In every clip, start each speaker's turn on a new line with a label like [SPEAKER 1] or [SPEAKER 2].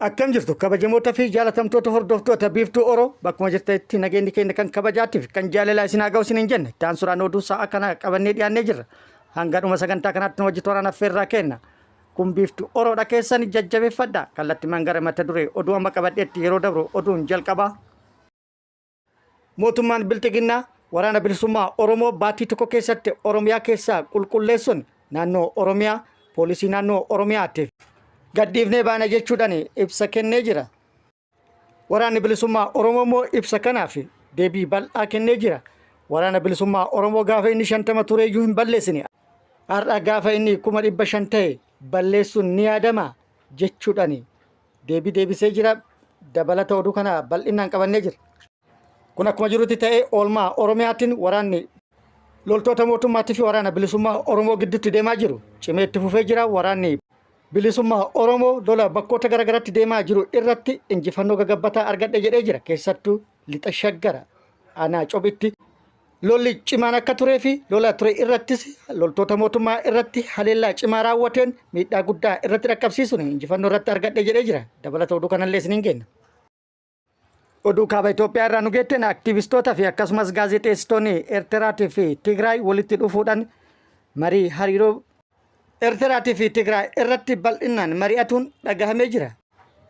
[SPEAKER 1] Akkam jirtu kabajamoota fi jaalatamtoota hordoftoota Biiftuu Oro, bakkuma jirtanitti nageenyi keenya kan kabajaatiif kan jaalalaa isin haa ga'u isiniin jenne. Taansuraan oduu sa'a kana qabannee dhiyaannee jirra. Hanga dhuma sagantaa kanaatti nu wajji tooraan affeerraa kenna. Kun Biiftuu Oroodha, keessan jajjabeeffadha. Kallattimaan gara mata duree oduu amma qabadheetti yeroo dabru, oduun jalqabaa. Mootummaan Bilxiginnaa Waraana Bilisummaa Oromoo baatii tokko keessatti Oromiyaa keessaa qulqulleessuun naannoo Oromiyaa poolisii naannoo Oromiyaatiif gadhiifnee baana jechuudhaan ibsa kennee jira. Waraanni Bilisummaa Oromoo immoo ibsa kanaaf deebii bal'aa kennee jira. Waraana Bilisummaa Oromoo gaafa inni 50 tureeyyuu hin balleessine. Har'a gaafa inni 500,000 ta'e balleessuun ni yaadama jechuudhaan deebii deebisee jira. Dabalata oduu kana bal'inaan qabannee jira. Kun akkuma jirutti ta'ee, oolmaa Oromiyaatiin waraanni loltoota mootummaatii fi Waraana Bilisummaa Oromoo gidduutti deemaa jiru cimee itti fufee jira. Waraanni Bilisummaa Oromoo lola bakkoota garaagaraatti deemaa jiru irratti injifannoo gagabbataa argadhe jedhee jira. Keessattuu Lixa Shaggara aanaa Cophitti lolli cimaan akka turee fi lola ture irrattis loltoota mootummaa irratti haleellaa cimaa raawwateen miidhaa guddaa irratti dhaqqabsiisuun injifannoo irratti argadhe jedhee jira. Dabalata oduu kanallee isiniin kenna. Oduu kaaba Itoophiyaa irraa nu geetteen, aktiivistoota fi akkasumas gaazexeessitoonni Eertiraatii fi Tigraay walitti dhufuudhaan marii hariiroo Eertiraatii fi Tigraay irratti bal'inaan mari'atuun dhagahamee jira.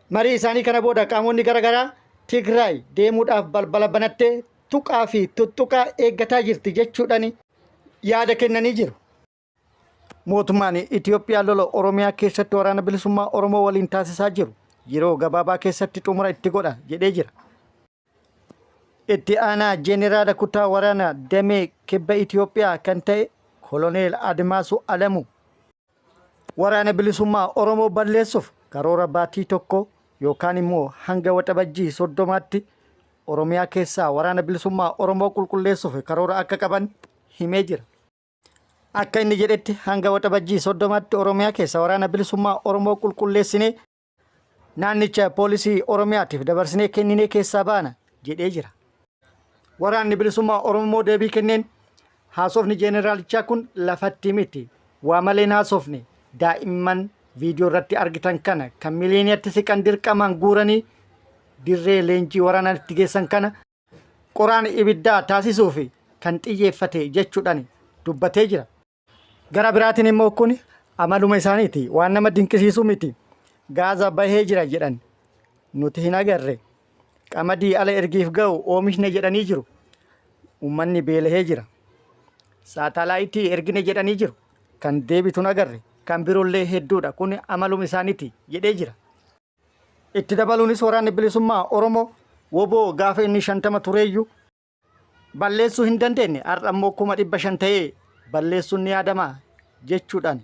[SPEAKER 1] Marii isaanii kana booda qaamonni garaagaraa Tigraay deemuudhaaf balbala banattee tuqaa fi tuttuqaa eeggataa jirti jechuudhaan yaada kennanii jiru. Mootummaan Itoophiyaa lola Oromiyaa keessatti Waraana Bilisummaa Oromoo waliin taasisaa jiru yeroo gabaabaa keessatti xumura itti godha jedhee jira. Itti aanaa Jeeneraala kutaa waraana damee kibba Itoophiyaa kan ta'e Koloneel Admaasuu Alamuu Waraana Bilisummaa Oromoo balleessuuf karoora baatii tokko yookaan immoo hanga Waxabajjii 30tti Oromiyaa keessaa Waraana Bilisummaa Oromoo qulqulleessuuf karoora akka qaban himee jira. Akka inni jedhetti, hanga Waxabajjii 30tti Oromiyaa keessa Waraana Bilisummaa Oromoo qulqulleessinee naannicha poolisii Oromiyaatiif dabarsinee kenninee keessaa baana jedhee jira. Waraanni Bilisummaa Oromoo deebii kenneen, haasofni jeeneraalichaa kun lafatti miti. Waa malee haasofne, daa'imman viidiyoo irratti argitan kana kan miliyoonatti siqan dirqamaan guuranii dirree leenjii waraanaan itti geessan kana qoraan ibiddaa taasisuuf kan xiyyeeffate jechuudhaan dubbatee jira. Gara biraatiin immoo kun amaluma isaaniiti, waan nama dinqisiisu miti. Gaaza bahee jira jedhan, nuti hin agarre. Qamadii ala ergiif ga'u oomishne jedhanii jiru. Uummanni beelahee jira. Saatalaayitii ergine jedhanii jiru. Kan deebitu hin agarre. Kan biroollee hedduudha. Kun amaluma isaaniiti jedhee jira. Itti dabaluunis Waraanni Bilisummaa Oromoo WBO gaafa inni 50 tureeyyuu balleessuu hin dandeenye, har'a immoo 500,000 ta'ee balleessuun ni yaadama jechuudhaan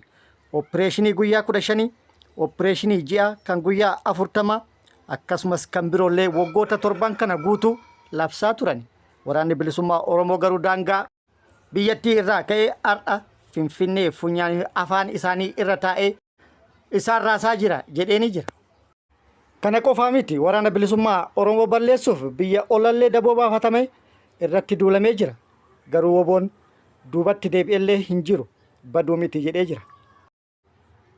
[SPEAKER 1] opereeshinii guyyaa 15, opereeshinii ji'a kan guyyaa 40, akkasumas kan biroollee waggoota 7n kana guutuu labsaa turan. Waraanni Bilisummaa Oromoo garuu daangaa biyyattii irraa ka'ee har'a Finfinnee funyaan afaan isaanii irra taa'ee isaan raasaa jira jedheeni jira. Kana qofaa miti, Waraana Bilisummaa Oromoo balleessuuf biyya olallee daboo baafatame irratti duulamee jira. Garuu WBOn duubatti deebi'ellee hin jiru, baduu miti jedhee jira.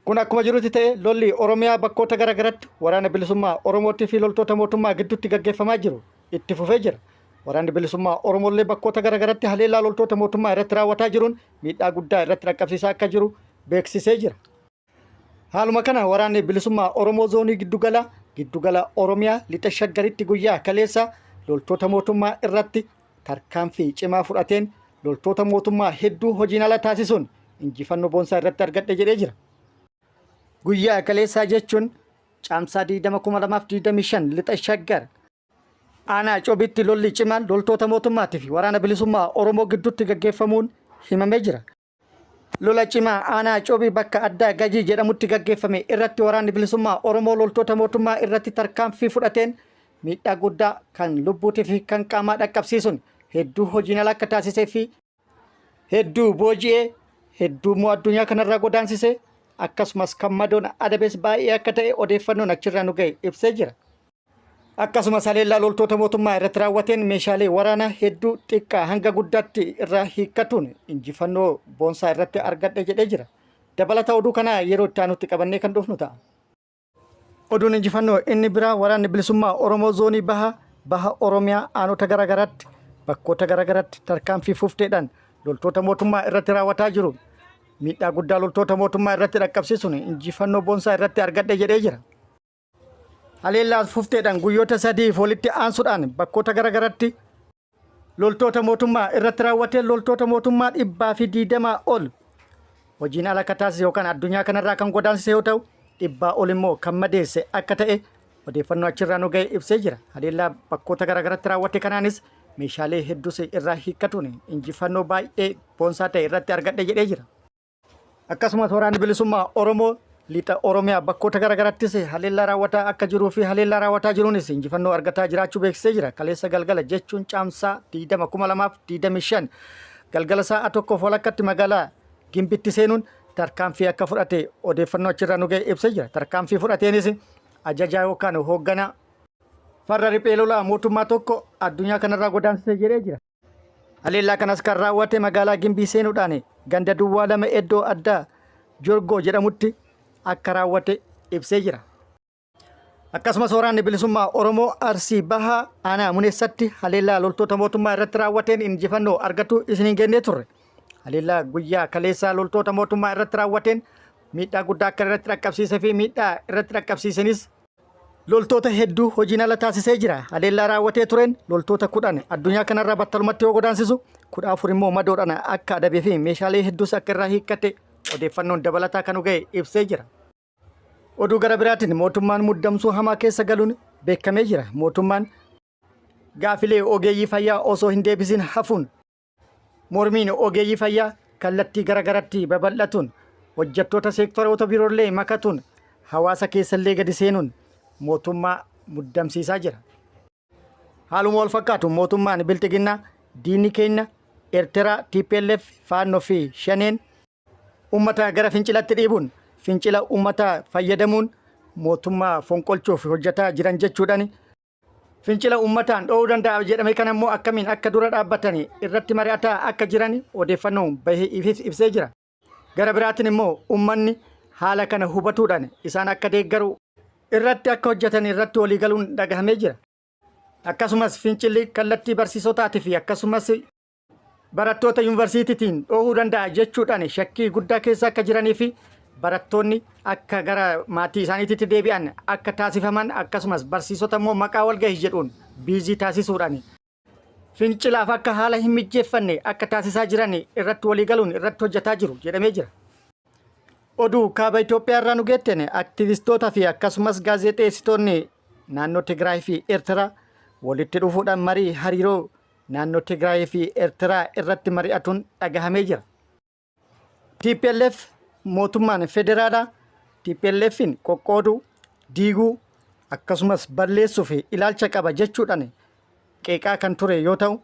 [SPEAKER 1] Kun akkuma jirutti ta'e, lolli Oromiyaa bakkoota garaagaratti Waraana Bilisummaa Oromootii fi loltoota mootummaa gidduutti gaggeeffamaa jiru itti fufee jira. Waraanni Bilisummaa Oromoollee bakkoota garaagaratti haleellaa loltoota mootummaa irratti raawwataa jiruun miidhaa guddaa irratti dhaqqabsiisaa akka jiru beeksisee jira. Haaluma kana Waraanni Bilisummaa Oromoo zoonii giddugala giddugala Oromiyaa Lixa Shaggaritti guyyaa kaleessa loltoota mootummaa irratti tarkaanfii cimaa fudhateen loltoota mootummaa hedduu hojiin ala taasisuun injifannoo boonsaa irratti argadhe jedhee jira. Guyyaa kaleessaa jechuun Caamsaa 20,2025 Lixa Shaggar aanaa Cobitti lolli cimaan loltoota mootummaatii fi Waraana Bilisummaa Oromoo gidduutti gaggeeffamuun himamee jira. Lola cimaa aanaa Cobii bakka addaa Gajii jedhamutti gaggeeffame irratti Waraanni Bilisummaa Oromoo loltoota mootummaa irratti tarkaanfii fudhateen miidhaa guddaa kan lubbuutii fi kan qaamaa dhaqqabsiisuun hedduu hojiin ala akka taasisee fi hedduu booji'ee, hedduu immoo addunyaa kanarraa godaansise, akkasumas kan madoon adabes baay'ee akka ta'e odeeffannoon achirraa nu ga'e ibsee jira. Akkasumas haleellaa loltoota mootummaa irratti raawwateen meeshaalee waraanaa hedduu xiqqaa hanga guddaatti irraa hiikkatuun injifannoo boonsaa irratti argadhe jedhee jira. Dabalata oduu kanaa yeroo itti aanutti qabannee kan dhufnu ta'a. Oduun injifannoo inni biraa waraanni bilisummaa Oromoo zoonii baha baha Oromiyaa aanota garaagaraatti bakkoota garaagaraatti tarkaanfii fufteedhaan loltoota mootummaa irratti raawwataa jiru. Miidhaa guddaa loltoota mootummaa irratti dhaqqabsiisuun injifannoo boonsaa irratti argadhe jedhee jira. Haleellaa fufteedhaan guyyoota sadiif walitti aansuudhaan bakkoota garaagaraatti loltoota mootummaa irratti raawwatee loltoota mootummaa 120 ol hojiin ala akka taasise yookaan addunyaa kanarraa kan godaansise yoo ta'u dhibbaa ol immoo kan madeesse akka ta'e odeeffannoo achirraa nu ga'e ibsee jira. Haleellaa bakkoota garaagaraatti raawwate kanaanis meeshaalee hedduus irraa hiikkatuun injifannoo baay'ee boonsaa ta'e irratti argadhe jedhee jira. Akkasumas waraanni bilisummaa Oromoo lixa Oromiyaa bakkoota garaagarattis haleellaa raawwataa akka jiruu fi haleellaa raawwataa jiruunis injifannoo argataa jiraachuu beeksisee jira. Kaleessa galgala jechuun caamsaa 20 2025 galgala sa'a tokkoof walakkatti magaalaa Gimbitti seenuun tarkaanfii akka fudhate odeeffannoo achirraa nu ga'e ibsee jira. Tarkaanfii fudhateenis ajajaa yookaan hoogganaa farra riphee lolaa mootummaa tokko addunyaa kanarraa godaansise jedhee jira. Haleellaa kanas kan raawwate magaalaa Gimbii seenuudhaan ganda duwwaa lama iddoo addaa Jorgoo jedhamutti akka raawwate ibsee jira. Akkasumas waraanni bilisummaa Oromoo Arsii Bahaa aanaa Muneessatti haleellaa loltoota mootummaa irratti raawwateen injifannoo argatu isiniin gennee turre. Haleellaa guyyaa kaleessaa loltoota mootummaa irratti raawwateen miidhaa guddaa akka irratti dhaqqabsiisee fi miidhaa irratti dhaqqabsiisenis loltoota hedduu hojiin ala taasisee jira. Haleellaa raawwatee tureen loltoota 10 addunyaa kanarraa battalumatti yoo godaansisu 14 immoo madoodhaan akka adabee fi meeshaalee hedduus akka irraa hiikkate odeeffannoon dabalataa kan nu ga'e ibsee jira. Oduu gara biraatiin mootummaan muddamsuu hamaa keessa galuun beekamee jira. Mootummaan gaafilee ogeeyyii fayyaa osoo hin deebisin hafuun mormiin ogeeyyii fayyaa kallattii garagaratti babal'atuun hojjettoota seektaroota biroollee makatuun hawaasa keessallee gadi seenuun mootummaa muddamsiisaa jira. Haaluma wal fakkaatu mootummaan bilxiginnaa diinni keenya Eertiraa, TPLF, Faannoo fi Shaneen ummata gara fincilatti dhiibuun fincila ummataa fayyadamuun mootummaa fonqolchuuf hojjetaa jiran jechuudhaan Fincila uummataan dho'uu danda'a jedhame kana immoo akkamiin akka dura dhaabbatani irratti mari'ataa akka jiran odeeffannoon bahee ibsee jira. Gara biraatiin immoo uummanni haala kana hubatuudhaan isaan akka deeggaru irratti akka hojjetan irratti waliigaluun dhagahamee jira. Akkasumas fincilli kallattii barsiisotaatii fi akkasumas barattoota yuunivarsiitiitiin dhohuu danda'a jechuudhaan shakkii guddaa keessa akka jiranii fi barattoonni akka gara maatii isaaniitti deebi'an akka taasifaman akkasumas barsiisota immoo maqaa walgahii jedhuun biizii taasisuudhaan fincilaaf akka haala hin mijjeeffanne akka taasisaa jiran irratti waliigaluun irratti hojjetaa jiru jedhamee jira. Oduu kaaba Itoophiyaa irraa nu geetten aktivistoota fi akkasumas gaazexeessitoonni naannoo Tigraay fi Eertiraa walitti dhufuudhaan marii hariiroo naannoo Tigraayii fi Eertiraa irratti mari'atuun dhagahamee jira. TPLF mootummaan federaalaa TPLFin qoqqooduu, diiguu akkasumas balleessuu fi ilaalcha qaba jechuudhaan qeeqaa kan ture yoo ta'u,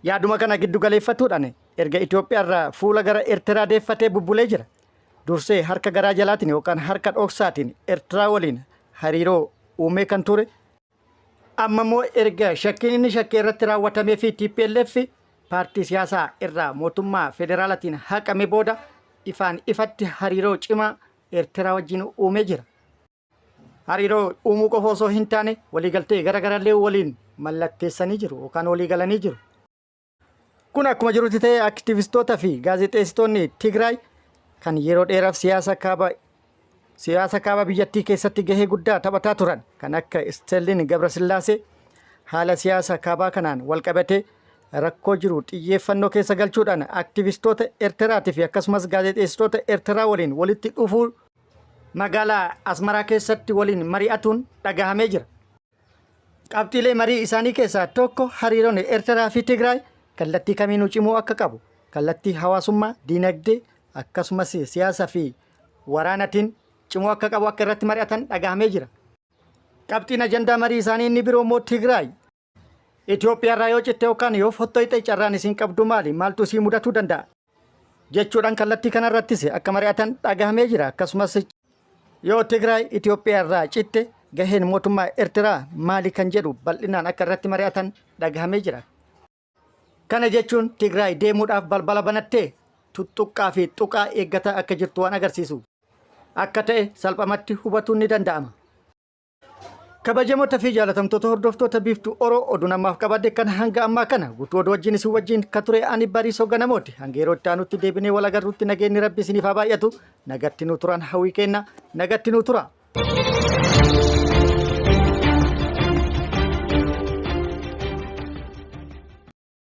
[SPEAKER 1] yaaduma kana giddu galeeffatuudhaan erga Itoophiyaa irraa fuula gara Eertiraa deeffatee bubbulee jira. Dursee harka garaa jalaatiin yookaan harka dhoksaatiin Eertiraa waliin hariiroo uumee kan ture Amma immoo erga shakkiin inni shakke irratti raawwatamee fi TPLF paartii siyaasaa irraa mootummaa federaalatiin haqame booda ifaan ifatti hariiroo cimaa Eertiraa wajjin uumee jira. Hariiroo uumuu qofa osoo hin taane waliigaltee gara garallee waliin mallatteessanii jiru yookaan walii galanii jiru. Kun akkuma jirutti ta'ee aktivistoota fi gaazexeessitoonni Tigraay kan yeroo dheeraaf siyaasa kaaba siyaasa kaaba biyyattii keessatti gahee guddaa taphataa turan kan akka Isteelliin Gabrasillaasee haala siyaasa kaabaa kanaan walqabatee rakkoo jiru xiyyeeffannoo keessa galchuudhaan aktivistoota Eertiraatii fi akkasumas gaazexeessitoota Eertiraa waliin walitti dhufuu magaalaa Asmaraa keessatti waliin mari'atuun dhagahamee jira. Qabxiilee marii isaanii keessaa tokko hariiroon Eertiraa fi Tigraay kallattii kamiinuu cimuu akka qabu, kallattii hawaasummaa, diinagdee akkasumas siyaasa fi waraanatiin cimuu akka qabu akka irratti mari'atan dhagahamee jira. Qabxiin ajandaa marii isaanii inni biroo immoo Tigraay Itoophiyaa irraa yoo citte yookaan yoo fottoyxe carraan isin qabdu maali? Maaltu isii mudatuu danda'a? Jechuudhaan kallattii kanarrattis akka mari'atan dhagahamee jira. Akkasumas yoo Tigraay Itoophiyaa irraa citte gaheen mootummaa Eertiraa maali kan jedhu bal'inaan akka irratti mari'atan dhagahamee jira. Kana jechuun Tigraay deemuudhaaf balbala banattee tuttuqqaa fi tuqaa eeggataa akka jirtu waan agarsiisu akka ta'e salphamatti hubatuun ni danda'ama. Kabajamoota fi jaalatamtoota hordoftoota Biiftuu Oro, oduun ammaaf qabadde kan hanga ammaa kana. Guutuu oduu wajjin isin wajjin ka ture ani Bariisoo Ganamooti. Hanga yeroo itti aanutti deebinee wal agarrutti nageenyi Rabbi isiniif haa baay'atu. Nagatti nuu turan hawwii kenna. Nagatti nuu tura.